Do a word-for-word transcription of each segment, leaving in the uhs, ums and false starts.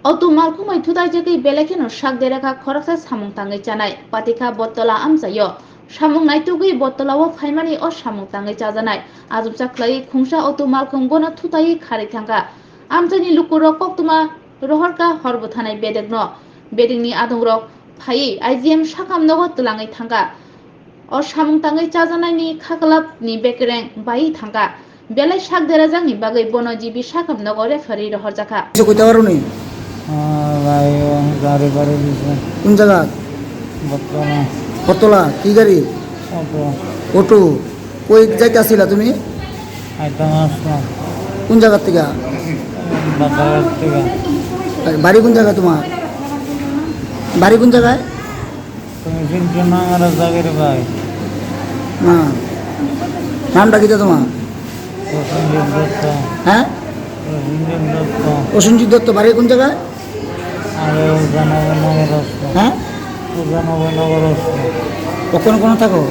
Auto malkhung bai thutaijagwi belai kheno sak derakha khoroksa samung tangwi chanai, patikha Bottola amchaio. Samung naitugwi Bottolao phaimani o samung tangwi chajanai. Achuksa khlaiwi khungsa auto malkhung bono thutaiwi kharwi thangkha. Amchaini lukurok koktwma rohorkha hor bwthanai bedekno. Bedekni adongrok phaiwi I G M sakam nogo twlangwi thangkha. O samung tangwi chajanaini khaklapni bekereng baiwi thangkha. Belai sak derajakni bagwi bono G B sakam nogo referee rohorjakha. Kisa koita waroni? Ah, bhai, o gari bari dise. কোন জায়গা? বর্তমান। কতলা? কি গাড়ি? Auto. Auto. কই যাইতে আসিলা তুমি? আইতাম আসলাম। কোন জায়গা থেকে? বাজার থেকে। বাড়ি কোন জায়গা তোমার? বাড়ি কোন জায়গায়? তুমি চিনছো না আমার জাগির ভাই? না। নামটা কিতা তোমার? প্রসেনজিৎ দত্ত। হ্যাঁ? প্রসেনজিৎ দত্ত। প্রসেনজিৎ দত্ত, বাড়ি কোন জায়গায়? আরে, উজানবী নগর আছে। হ্যাঁ? উজানবী নগর আছে। ওখানে কোনো থাকো?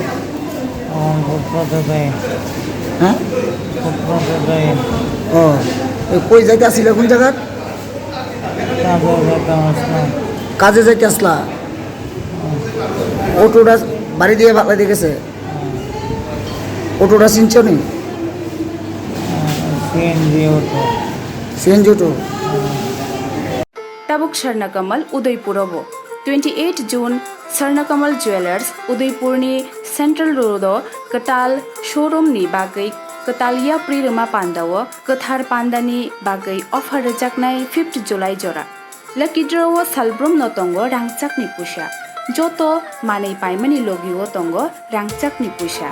এখন ফুটপাতে যাই। হ্যাঁ? ফুটপাতে যাই। ও, এই কই যাইতে আসিলা, কোন জায়গার? কাজে যাইতাম আসলাম। কাজে যাইতে আসলা? অটোটা বাড়ি দিয়ে ভাগলাই দিয়ে গেছে? অটোটা চিনছো নি? CNG auto. CNG auto. Tabuk Swarnakamal Udaipur o bo. Twenty eight June, Swarnakamal Jewellers, Udaipur ni Central Road o kwtal showroom ni bagwi kwtal yapri rwma panda o kwthar panda ni bagwi offer rwjaknai fifth July jora. Lucky draw o salbrum no tongo rangchak ni puisa. Joto manwi paimani logi o tongo rangchak ni puisa.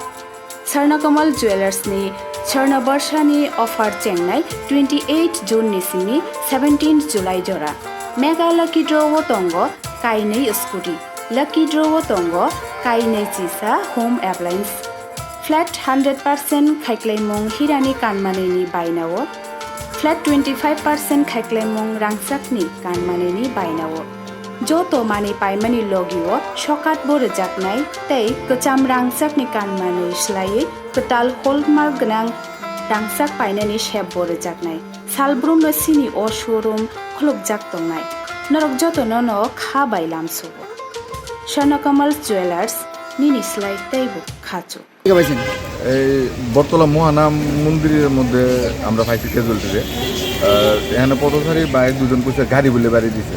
Swarnakamal Jewellers ni Swarna Barsha ni offer chengnai twenty eight June ni simi seventeen July jora. Mega Lucky Draw o tongo kainwi scooty. Lucky Draw o tongo kainwi chisa home appliance. Flat hundred percent khaiklaimung hirani kanmanini bainao. Flat twenty five percent khaiklaimung rangchakni kanmanini bainao. Joto manwi paimani logio sokat bo rwjaknai tei kwcham rangchakni kanmanwi swlaiwi kwtal hallmark gwnang rangchak painani sep bo rwjaknai. Salbrumno sini o showroom khulukjak tongnai. Norok jotono no kha bai lamsugo. Swarnakamal Jewellers, nini slai teibo khachu. ঠিক আছে। এই বটতলা মহানাম মন্দিরের মধ্যে আমরা পাইছি ক্যাজুয়ালিটিতে। আহ, এখানে পথচারী বাইক দুজন কইছে গাড়ি বলে বাড়ি দিছে।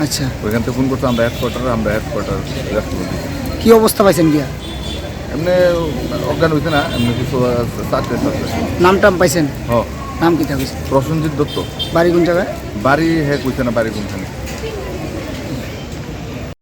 আচ্ছা। ওইখান থেকে ফোন করছে, আমরা হেডকোয়ার্টার, আমরা হেডকোয়ার্টার রেসপন্স দিছি। কি অবস্থা পাইছেন গিয়া? এমনি অজ্ঞান হইছে না, এমনি কিছু, আহ, চারটে, চারটে। নাম টাম পাইছেন? হ। নাম কি থাকছে? প্রসেনজিৎ দত্ত। বাড়ি কোন জায়গায়? বাড়ি হে কইছে না, বাড়ি কোনখানে।